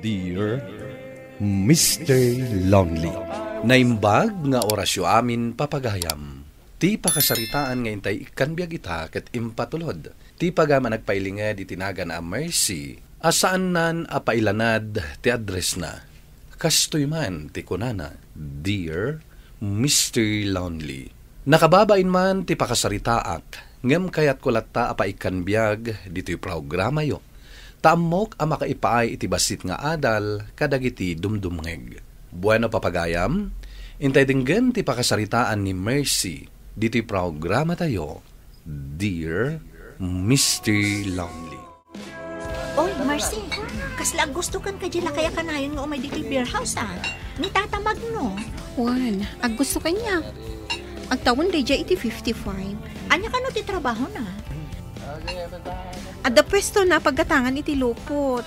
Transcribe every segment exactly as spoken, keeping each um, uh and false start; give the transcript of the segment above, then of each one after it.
Dear Mister Lonely. Naimbag nga orasyo amin, papagayam. Ti pakasaritaan nga intay ikkan biag ita ket impatulod ti pagayam a nagpailinged iti nagan a Mercy a saannan a pailanad ti addressna. Kastoy man ti kunana, "Dear Mister Lonely." Nakababain man ti pakasaritaak, ngem kayatko latta a paikkan biag ditoy programayo. Ta ammok a makaipaay iti bassit nga adal kadagiti dumdumngeg. Bueno, papagayam, intay denggen ti pakasaritaan ni Mercy ditoy programatayo, Dear Mister Lonely. Oy, Mercy, kasla aggustokan kadi lakay a kanayon nga umay ditoy beer house, a? Ni Tata Magno. Wen, aggusto kaniak. Agtawen daydiay iti fifty-five. Ania kano ti trabahona? Adda puestona a paggatangan iti lupot.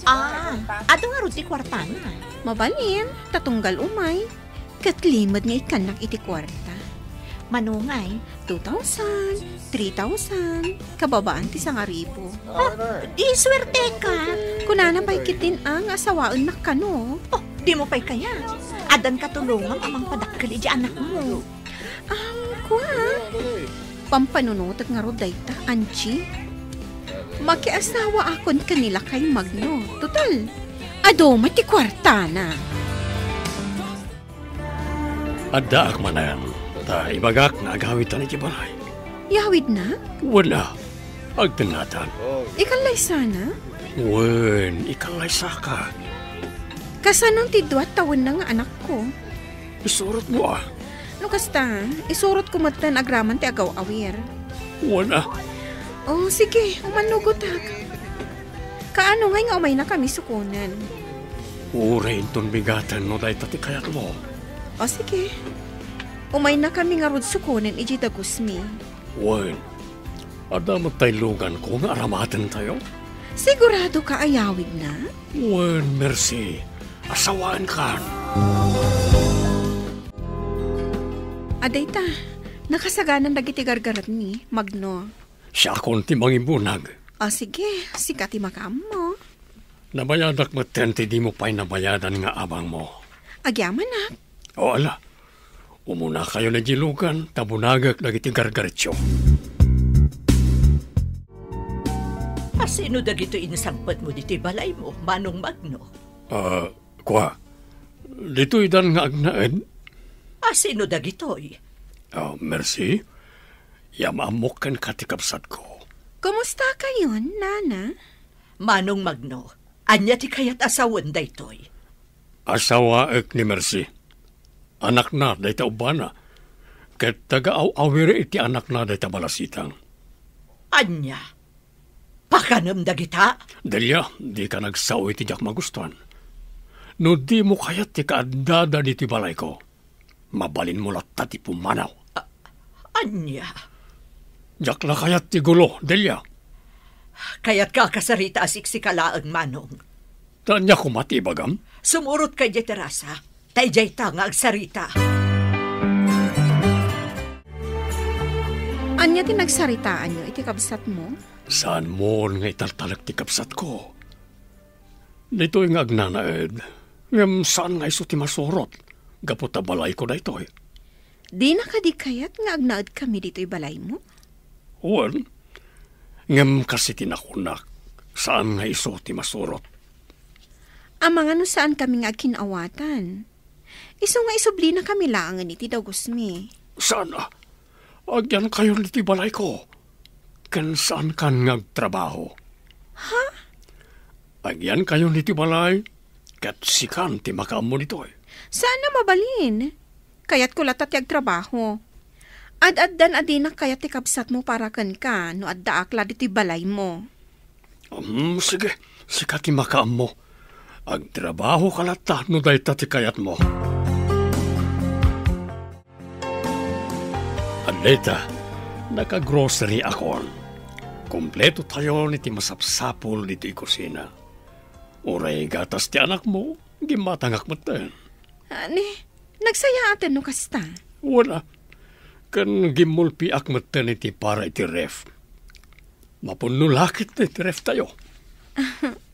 Ah, adu ngarud ti kuartana? Mabalin, ta tunggal umay. Ket limed nga ikkannak iti kuarta. Manungay? Two thousand, three thousand, kababaan ti sangaribu. Oh, di suerteka. Kunana pay ketdin a nga asawaennak kano. Oh, dimo pay kayat? Addan katulongam a mangpadakkel iti anakmo. Am, kua? Pampanunotek ngarud dayta, Angie. Makiasawaakon ken ni lakay Magno. Total, adu met ti kuartana. Addaak manen, ta ibagak nga agawidtan iti balay. Yawidna? Wen a, agtengngatan. Ikallaysana? Wen, ikallaysaka. Kasanon ti dua tawenna nga anakko? Isurotmo a. No kasta, isurotko metten agraman ti agaw-awir. Wen a. Oh, sige, umannugotak. Kaano ngay nga umaynakami sukonen? Uray inton bigaten no dayta ti kayatmo. O sige. Umaynakami ngarud sukonen idiay dagusmi. Wen, adda met tay luganko nga aramatentayo? Siguradoka a yawidna? Wen, Mercy, asawaenkan. Adayta, nakasaganan dagiti gargaretmi, Magno. Siakon ti mangimbunag. O sige, sika ti makaammo. Nabayadak metten ti dimo pay nabayadan nga abangmo. Agyamanak. O ala, umunakayon idiay lugan ta bunagek dagiti gargaretyo. A sino dagitoy insangpetmo ditoy balaymo, Manong Magno? Ah, kua, ditoydan nga agnaed. A sino dagitoy? Ah, Mercy, yam-ammok kenka ti kabsatko. Kumustakayon, Nana? Manong Magno, ania ti kayat a sawen daytoy? Asawaek ni Mercy. Anakna dayta ubbana, ket taga-aw-awir iti anakna dayta balasitang. Ania? Pakanem dagita? Delia, dika nagsao iti diak magustuan. No dimo kayat ti kaaddada ditoy balayko, mabalinmo latta ti pumanaw. A-, ania? Diak la kayat ti gulo, Delia. Kayatka a kasarita a siksika laeng, Manong. Ta ania koma ti ibagam? Sumurotka idiay terasa, ta idiayta nga agsarita. Ania ti nagsaritaanyo iti kabsatmo? Saanmon nga italtalek ti kabsatko. Ditoy nga agnanaed, ngem saan nga isu ti masurot, gapu ta balayko daytoy. Dina kadi kayat nga agnaedkami ditoy balaymo? Wen, ngem kas iti nakunak, saan nga isu ti masurot. Amangan no saankami nga agkin-awatan. Isu nga isublinakami laengen iti dagusmi. Saan a? Agyankayon ditoy balayko. Ken saankan nga agtrabaho. Ha? Agyankayon ditoy balay, ket sikan ti makaammo ditoy. Saan a mabalin. Kayatko latta ti agtrabaho. Ad-addan a dinak kayat ti kabsatmo para kenka no addaak la ditoy balaymo. Hmm, sige, sika ti makaammo. Agtrabahoka latta no dayta ti kayatmo. Adda ita, naka-grocery akon. Kompleto tayon iti masapsapul ditoy kusina. Uray gatas ti anakmo, gimmatangak metten. Ani, nagsayaaten no kasta? Wen a. Ken gimmulpiak metten iti para iti ref. Mapunno la ket iti ref tayo.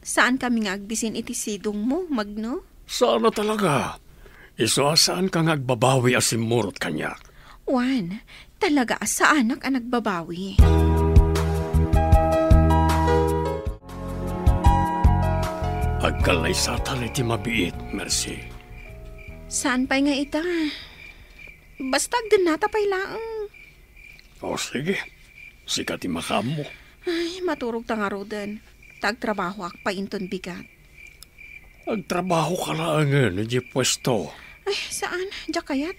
Saankami nga agbisin iti sidongmo, Magno? Saan a talaga. Isu a saanka nga agbabawi a simmurot kaniak. Juan, talaga a saanak a nagbabawi. Agkallaysatan iti mabiit, Mercy. Saan pay nga ita? Basta agdennata pay laeng. O, sige. Sika ti makaammo. Ay, maturogta ngaruden. Ta agtrabahoak pay inton bigat. Agtrabahoka laengen idiay puesto. Ay, saan. Diak kayat.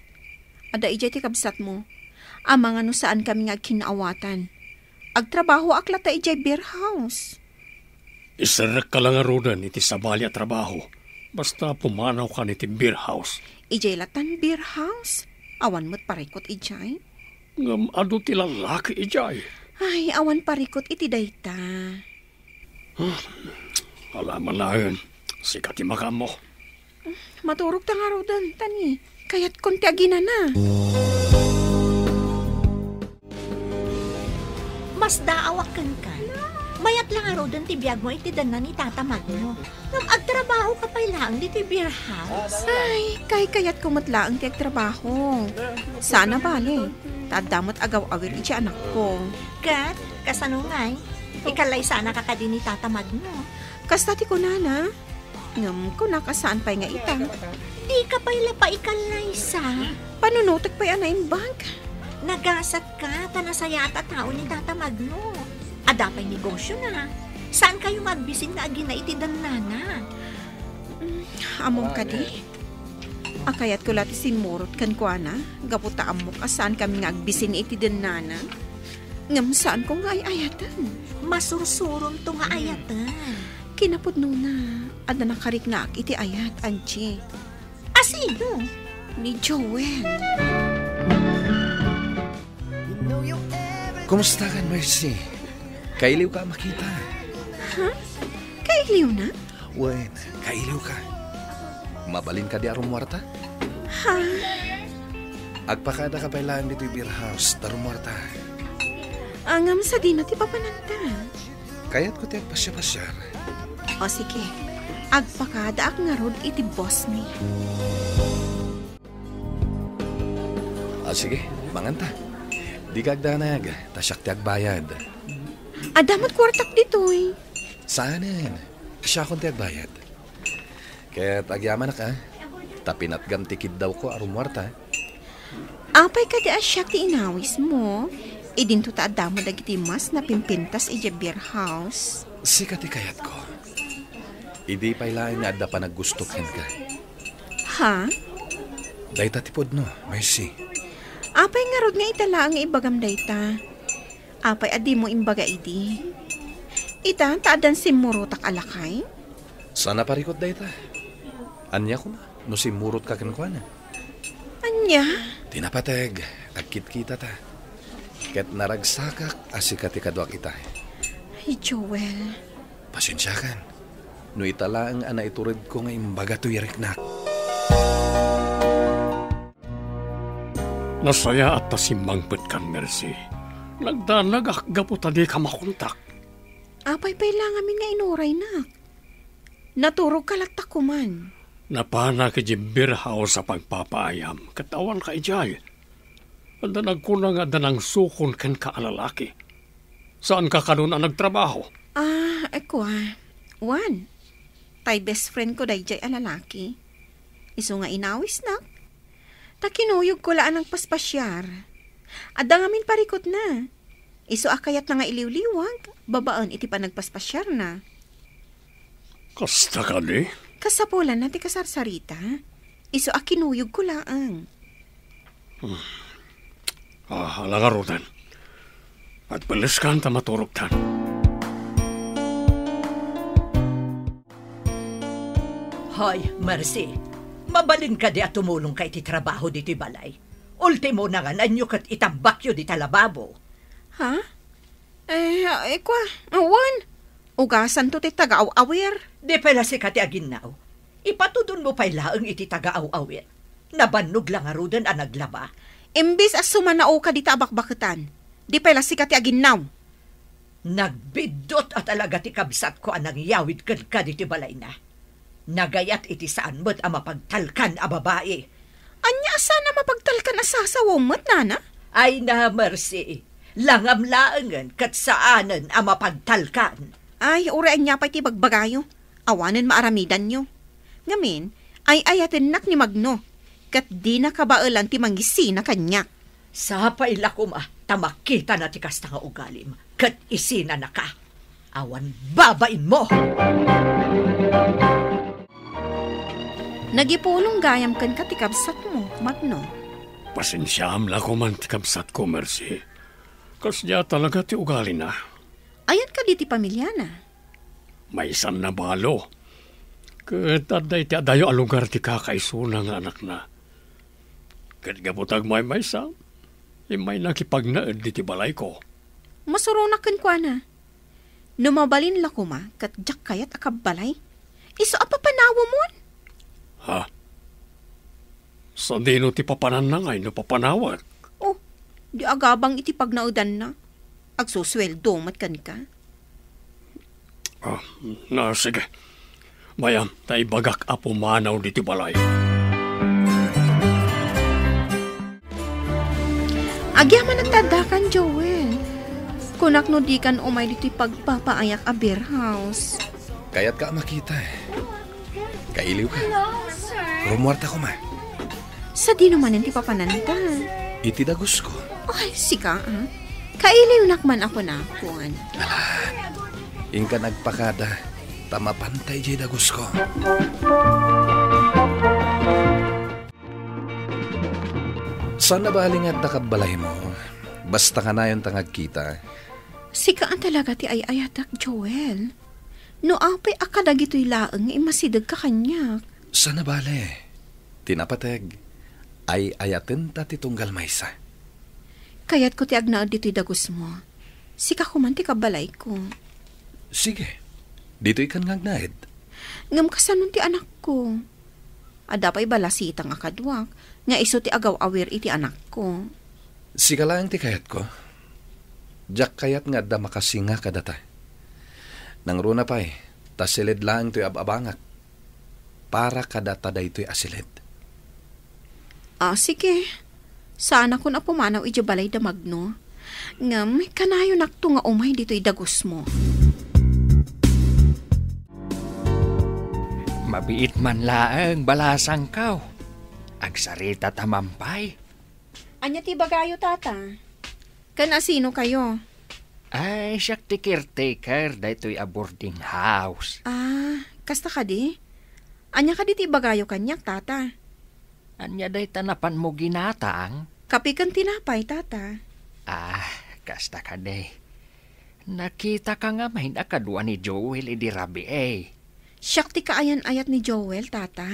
Adda idiay ti kabsatmo. Amangan no saankami nga agkinnaawatan. Agtrabahoak latta idiay beer house. Iserrekka la ngaruden iti sabali a trabaho. Basta pumanawkan iti beer house. Idiay lattan beer house? Awan met parikut idiay? Ngem adu ti lallaki idiay. Ay, awan parikut iti dayta. Hmm. Ala man laeng, sika ti makaammo. Maturogta ngaruden, ta ni, kayatkon ti aginana. Masdaawak kenka. Mayat la ngaruden ti biagmo iti denna ni Tata Magno. Ngem agtrabahoka pay laeng ditoy beer house. Ay, kaykayatko met laeng ti agtrabaho. Saan a bale, ta adda met agaw-awir iti anakko. Ket, kasano ngay? Ikallaysanaka kadi ni Tata Magno? Kasta ti kunana. Ngem kunak a saan pay nga ita. Dika pay la paikallaysa. Panunotek pay a naimbag. Nagasatka ta nasayaat a tao ni Tata Magno. Adda pay negosiona. Saankayo nga agbisin nga agina iti dennana? Mm, ammom kadi? A kayatko la ti simmurot kenkuana, gapu ta ammok a saankami nga agbisin iti dennana. Ngem saanko nga ay-ayaten. Masursuronto nga ayaten. Kinapudnona, adda nakariknaak iti ayat, Angie. A sino? Ni Joel. Kumusta kan, Mercy? Kailiwka a makita. Ha? Kailiwna? Wen, kailiwka. Mabalin kadi a rummuarta? Ha? Agpakadaka pay laeng ditoy beer house ta rummuarta. Ngem sadino ti papananta? Kayatko ti agpasiarsiar. O sige, agpakadaak ngarud iti boss mi. A, sige, manganta. Dika agdanag, ta siak ti agbayad. Adda met kuartak ditoy. Saanen? Siakon ti agbayad. Ket agyamanak, a. Ta pinatgam ti kiddawko a rummuarta. Apay kadi a siak ti inawismo? Idinto ta adda met dagiti mas napimpintas idiay beer house. Sika ti kayatko. Idi pay laeng nga adda panaggusto kenka. Ha? Dayta ti pudno, Mercy. Apay ngarud nga ita laeng nga ibagam dayta? Apay a dimo imbaga idi? Ita, ta addan simmurotak a lakay? Saan a parikut dayta? Ania koma no simmurotka kenkuana? Ania? Ti napateg, agkitkitata. Ket naragsakak a sika ti kaduak ita. Ay, Joel. Pasiensiakan. No ita laeng a naituredko nga imbaga toy riknak. Nasayaat ta simmangpetkan, Mercy. Nagdanagak gapu ta dika makontak. Apay pay la ngamin nga inuraynak? Naturogka latta koman. Napanak idiay beer house a pagpapaayam, ket awanka idiay. Adda nagkuna nga adda nangsukon kenka a lalaki. Saanka kanon a nagtrabaho? Ah, kua. Juan, tay best friend ko daydiay a lalaki. Isu nga inawisnak. Ta kinuyogko la a nagpaspasiar. Adda ngamin parikutna. Isu a kayatna nga iliwliwag babaen iti panagpaspasiarna. Kasta kadi? Kasapulanna ti kasarsarita. Isu a kinuyogko laeng. Hmm. Ah, ala ngaruden. Agpelleskan ta maturogtan. Hoy, Mercy, mabalin kadi a tumulongka iti trabaho ditoy balay? Ultimona nga, ania ket itambakyo dita lababo. Ha? Eh, eh, kua, awan. Ugasanto ti taga-aw-awir. Di pay la sika ti aginnaw. Ipatudonmo pay laeng iti taga-aw-awir. Nabannog la ngaruden a naglaba. Imbes a sumanaoka dita a bakbaketan, di pay la sika ti aginnaw. Nagbiddut a talaga ti kabsatko a nangyawid kenka ditoy balayna. Nagayat iti saan met a mapagtalkan a babai. Ania a saan a mapagtalkan a sasawaw met, nana? Ay na, Mercy, langam laengen ket saanen a mapagtalkan. Ay, uray ania pay ti bagbagayo, awanen maaramidanyo. Ngamin, ay-ayatennak ni Magno, ket dina kabaelan ti mangisina kaniak. Sapay la koma ta makitana ti kasta nga ugalim, ket isinanaka. Awan babainmo! Nagipulong gayam kenka ti kabsatmo, Magno. Pasensiaam la koman ti kabsatko, Mercy. Kasdiay talaga ti ugalina. Ayan kadi ti pamiliana? Maysan nabalo. Ket adda iti adayo a lugar ti kakaisuna nga anakna. Ket gapu ta agmaymaysa, immay nakipagnaed diti balayko. Masuronak kenkuana. No mabalin la koma, ket diak kayat a kabbalay. Isu a papanawemon? Ha? Sadino ti papananna ngay no papanawek? Oh, di agabang iti pagnaedanna. Agsusueldo met kenka. Ah, na, sige. Mayam, ta ibagak a pumanaw diti balay. Agyamanak ta addakan, Joel. Kunak no dikan umay ditoy pagpapaayak a beer house. Kayatka a makita, eh. Kailiwka. Hello, sir. Rumuarta koma. Sadino manen ti papananta? Iti dagusko. Ay, sika, ah. Kailiwnak man a kunakon. Ala, inka nagpakada, ta mapanta idiay dagusko. Saan a bali nga adda kabbalaymo. Basta kanayon ta nga agkita. Sika a talaga ti ay-ayatak, Joel. No apay a kadagitoy laeng nga immasidegka kaniak. Saan a bale. Ti napateg, ay-ayatenta ti tunggal maysa. Kayatko ti agnaed ditoy dagusmo. Sika koman ti kabbalayko. Sige. Ditoykan nga agnaed. Ngem kasanon ti anakko? Adda pay balasitang a kaduak nga isu ti agaw-awir iti anakko. Sika laeng ti kayatko. Diak kayat nga adda makasinga kadata. Nangruna pay, ta siled laeng toy ab-abangak para kadata daytoy a siled. Ah, sige. Saanakon a pumanaw idiay balay da Magno. Ngem, kanayonakto nga umay ditoy dagusmo. Mabiit man laeng, balasangko. Agsarita ta mampay. Ania ti ibagayo, Tata? Ken asino kayo? Ay, siak ti caretaker daytoy a boarding house. Ah, kasta kadi? Ania kadi ti ibagayo kaniak, Tata? Ania dayta napanmo ginatang? Kape ken tinapay, Tata. Ah, kasta kadi. Nakitaka ngamin a kadua ni Joel idi rabii. Siak ti kaayan-ayat ni Joel, Tata.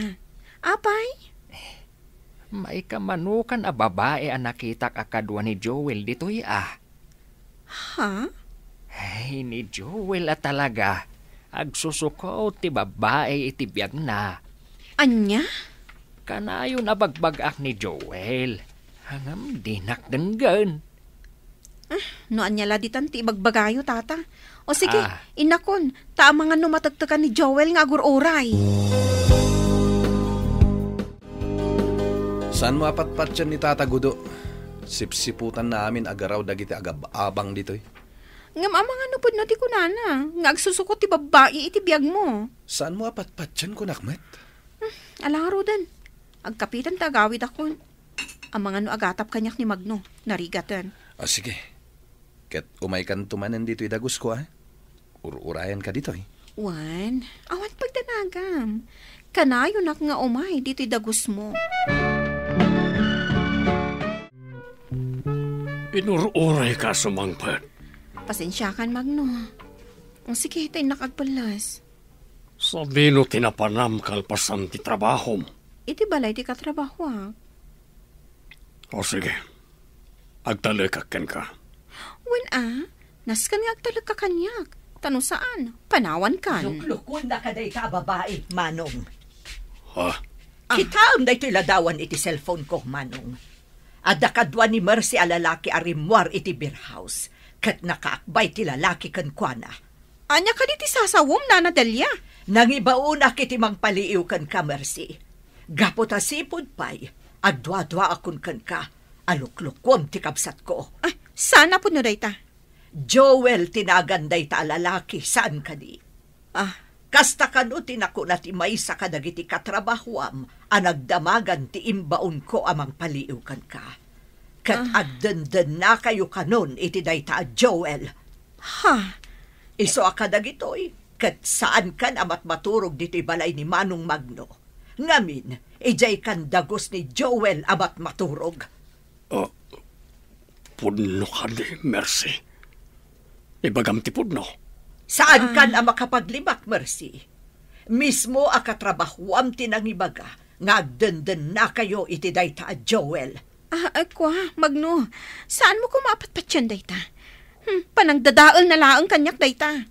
Apay? Maikamanukan a babai a nakitak a kadua ni Joel ditoy, a. Ha? Ay, ni Joel a talaga. Agsusukot ti babai iti biagna. Ania? Kanayon a bagbag-ak ni Joel. Ngem dinak denggen. Ah, no ania la ditan ti ibagbagayo, Tata. O sige, Ah. Innakon, ta amangan no matektekan ni Joel nga agur-uray. Saanmo a patpatien ni Tata, Gudo? Sipsiputanna amin a garaw dagiti agab-abang ditoy. Ngem amangan no pudno ti kunana, nga agsusukot ti babbai iti biagmo. Saanmo a patpatien, kunak met? Hmm, ala ngaruden. Agkapitan ta agawidakon. Amangan no agatap kaniak ni Magno, narigaten. Ah, sige. Ket umaykanto manen ditoy dagusko, a? Ur-urayanka ditoy. Wen, awan pagdanagam. Kanayonak nga umay ditoy dagusmo. Inur-urayka a sumangpet. Pasensiakan, Magno. O sige, ta innak agpellas. Sadino ti napanam kalpasan ti trabahom? Iti balay ti katrabahoak. O sige, agtalekak kenka. Wen a, nasken nga agtalekka kaniak. Ta no saan, panawankan. Luklukonna kadayta a babai, Manong. Ha? Ah. Kitaem daytoy ladawan iti cellphone ko, Manong. Adda kadua ni Mercy a lalaki a rimmuar iti beer house. ket nakaakbay ti lalaki kenkuana. Ania kadi ti sasawom, Nana Delia? Nangibaonak iti mangpaliiw kenka, Mercy. Gapu ta sipud pay, agduaduaakon kenka a luklukuem ti kabsatko. Ah, saan a pudno dayta? Joel ti nagan dayta a lalaki, saan kadi? Ah. Kasta kano ti nakuna ti maysa kadagiti katrabahoam a nagdamagan ti imbaonko a mangpaliiw kenka. Ket Ah. agdendennakayo kanon iti dayta a Joel. Ha? Isu a kadagitoy, ket saankan a matmaturog ditoy balay ni Manong Magno. Ngamin, idiay kan dagus ni Joel a matmaturog. Ah, pudno kadi, Mercy? Ibagam ti pudno. Saankan Ah. a makapaglibak, Mercy. Mismo a katrabahoam ti nangibaga nga agdendennakayo iti dayta a Joel. Ah, ah, kua, Magno, saanmo koma a patpatien dayta? Hmm, panangdadaelna laeng kaniak dayta.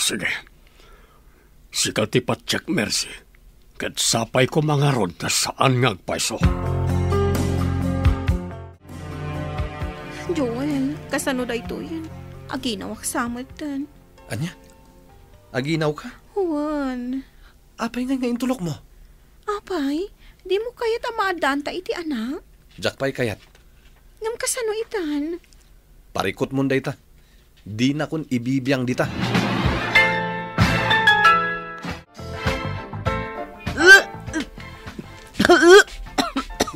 Sige. Sika ti patiek, Mercy. Ket sapay koma ngarud ta saan nga agpayso. Joel, kasano daytoyen? Aginawak sa metten. Ania? Aginawka? Wen. Apay ngay nga intulokmo? Apay, dimo kayat a maaddaanta iti anak? Diak pay kayat. Ngem kasano itan? Parikutmon dayta. Dinakon ibibiang dita.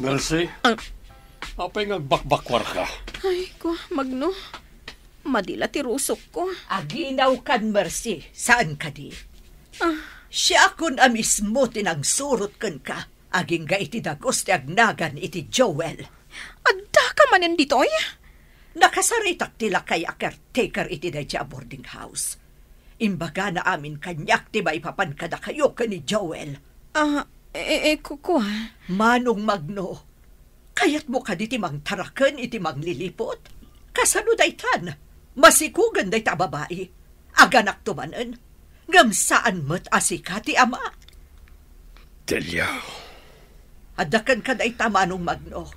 Mercy, apay nga agbakbakwarka? Ay, kua, Magno. Madi la ti rusokko. Aginawkan, Mercy, saan kadi? Ah. Siakon a mismo ti nangsurot kenka, agingga iti dagus ti agnagan iti Joel. Addaka manen ditoy? Nakasaritak ti lakay a caretaker iti dayta a boarding house. Imbagana amin kaniak ti maipapan kadakayo ken ni Joel. Ah, e, e, ku-, kua. Manong Magno, kayatmo kadi ti mangtaraken iti mangliliput? Kasano daytan? Masikugen dayta a babai. Aganakto manen. Ngem saan met a sika ti ama. Delia. Adda kenka dayta, Manong Magno.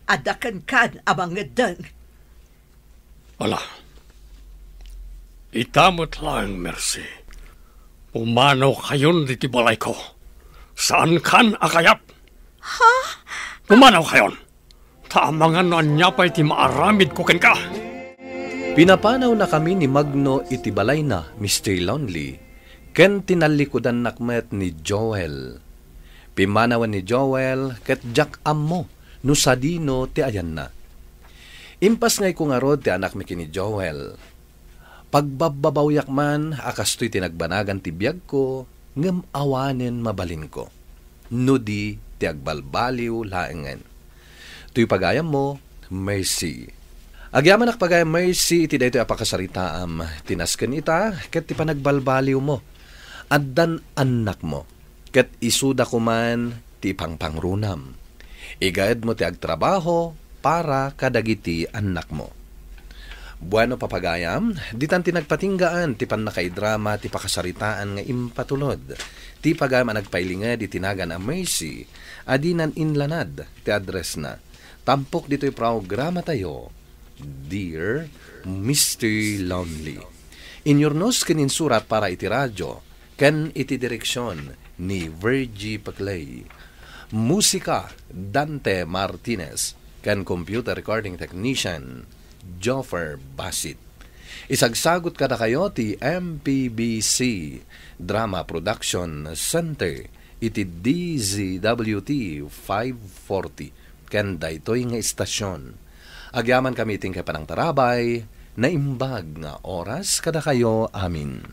Adda kenkan a mangeddeng. Ala, ita met laeng, Mercy. Pumanawkayon ditoy balayko. Saankan a kayat. Ha? Pumanawkayon. Ta amangan no ania pay ti maaramidko kenka. Pinapanawnakami ni Magno iti balayna, Mister Lonely, ken tinallikudannak met ni Joel. Pimmanawen ni Joel ket diak ammo no sadino ti ayanna. Impasngayko ngarud ti anakmi ken ni Joel. Pagbabbabawiak man a kastoy ti nagbanagan ti biagko, ngem awanen mabalinko. No di ti agbalbaliw laengen. Toy pagayammo, Mercy. Agyamanak pagayam, Mercy, iti daytoy a pakasaritaam, ti nasken ita, ket ti panagbalbaliwmo. Addan annakmo, ket isuda koman ti ipangpangrunam. Igaedmo ti agtrabaho para kadagiti annakmo. Bueno, papagayam, ditan ti nagpatinggaan ti pannakaidrama ti pakasaritaan nga impatulod ti pagayam a nagpailinged iti nagan a Mercy a dinan inlanad ti addressna. Tampok ditoy programatayo, Dear Mister Lonely. Inyurnos ken insurat para iti radio ken iti direksion ni Virgie Paclay. Musika, Dante Martinez, ken computer recording technician, Joffer Basit. Isagsagut kadakayo ti M P B C Drama Production Center iti D Z W T five forty ken daytoy nga istasion. Agyamankami iti inkay panangtarabay, naimbag nga oras kadakayo amin.